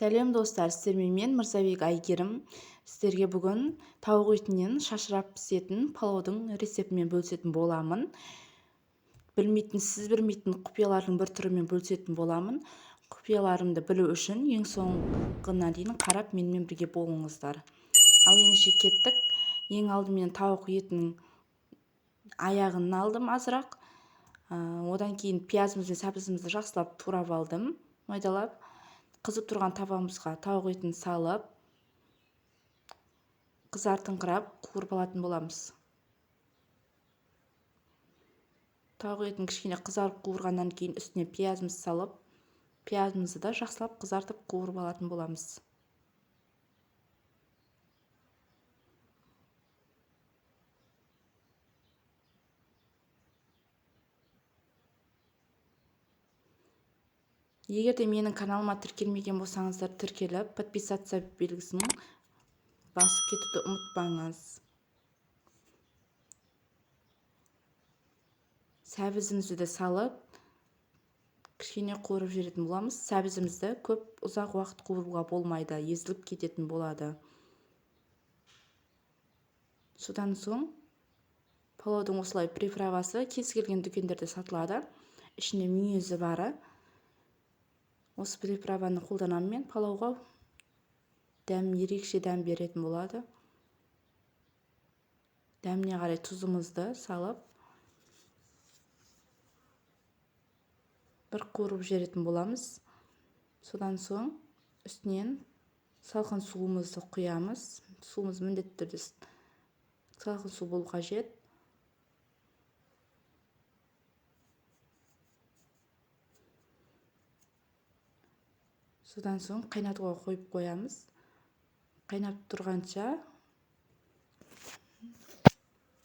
Сәлем достар, сіздермен мен Мырзабек Әйгерім. Сіздерге бүгін тауық етінен шашырап пісетін палаудың рецептімен бөлісетін боламын. Білмейтін, сіз білмейтін құпиялардың бір түрімен бөлісетін боламын. Құпияларымды білу үшін ең соңғына дейін қарап менімен бірге болыңыздар. Ал ендеше кеттік. Ең алдымен тауық етінің аяғын алдым азырақ. Одан кейін пиязымыз бен сәбізімізді жақсылап турап алдым, майдалап. Қызып тұрған табамызға тауық етін салып, қызартыңқырап қуырып алатын боламыз. Тауық етін кішкене қызарып қуырғаннан кейін үстіне пиязымызды салып, пиязымызды да жақсылап қызартып қуырып алатын боламыз. Егер де менің каналыма тіркелмеген болсаңыздар, тіркеліп, подписаться белгісін басып кетуді ұмытпаңыз. Сәбізімізді де салып, кішкене қуырып жіберетін боламыз. Сәбізімізді көп ұзақ уақыт қуыруға болмайды, езіліп кететін болады. Содан соң палаудың осылай приправасы кез келген дүкендерде сатылады. Ішінде мүйізі бары. Осы приправаны қолданамын мен палауға. Дәм, ерекше дәм беретін болады. Дәміне қарай тұзымызды салып, бір қуырып жіберетін боламыз. Содан соң үстінен салқын суымызды құямыз. Суымыз міндетті түрде салқын су болу қажет. Содан соң қайнатуға қойып қоямыз. Қайнап тұрғанша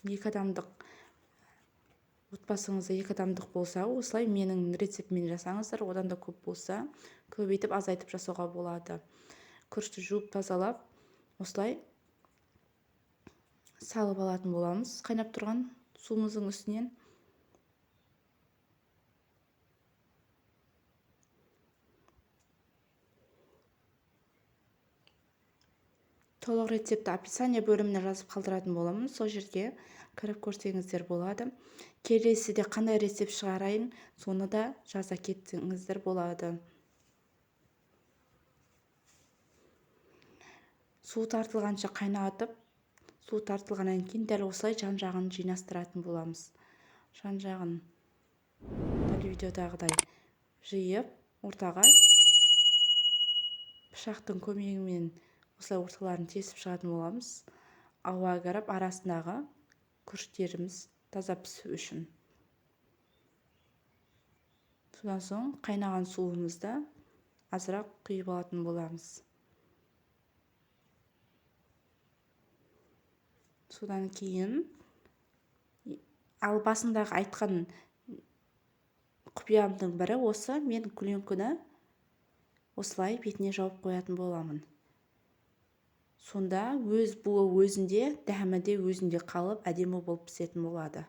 екі адамдық отбасыңызда екі адамдық болса, осылай менің рецептіммен жасаңыздар, одан да көп болса, көбейтіп азайтып жасауға болады. Күрішті жуып тазалап, осылай салып алатын боламыз қайнап тұрған суымыздың үстінен. Толық рецептті описание бөліміне жазып қалдыратын боламын. Сол жерге кіріп көрсеңіздер болады. Келесіде қандай рецепт шығарайын, соны да жаза кетсеңіздер болады. Су тартылғанша қайнатып, су тартылғаннан кейін дәл осылай жан-жағын жинастыратын боламыз. Жан-жағын дәл видеодағыдай жиып, ортаға пышақтың көмегімен осылай орталарын тесіп шығатын боламыз. Ауа кіріп, арасындағы күріштеріміз таза пісу үшін. Содан соң қайнаған суымызды азырақ құйып алатын боламыз. Содан кейін, ал басындағы айтқан құпиямның бірі осы, мен көлеңкені осылай бетіне жауып қоятын боламын. Сонда өз буы өзінде, дәмі де өзінде қалып, әдемі болып пісетін болады.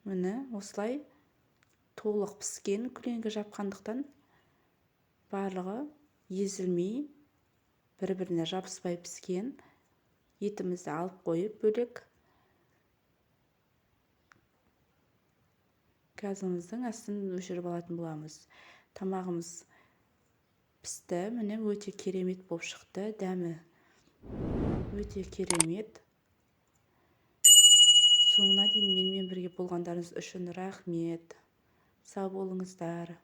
Міне осылай толық піскен күлеңгі жапқандықтан барлығы езілмей, бір-біріне жабыспай піскен. Етімізді алып қойып бөлек. Газымыздың астын өшіріп алатын боламыз. Тамағымыз пісті, міне өте керемет болып шықты, дәмі өте керемет. Соңына дейін менімен бірге болғандарыңыз үшін рахмет. Сау болыңыздар.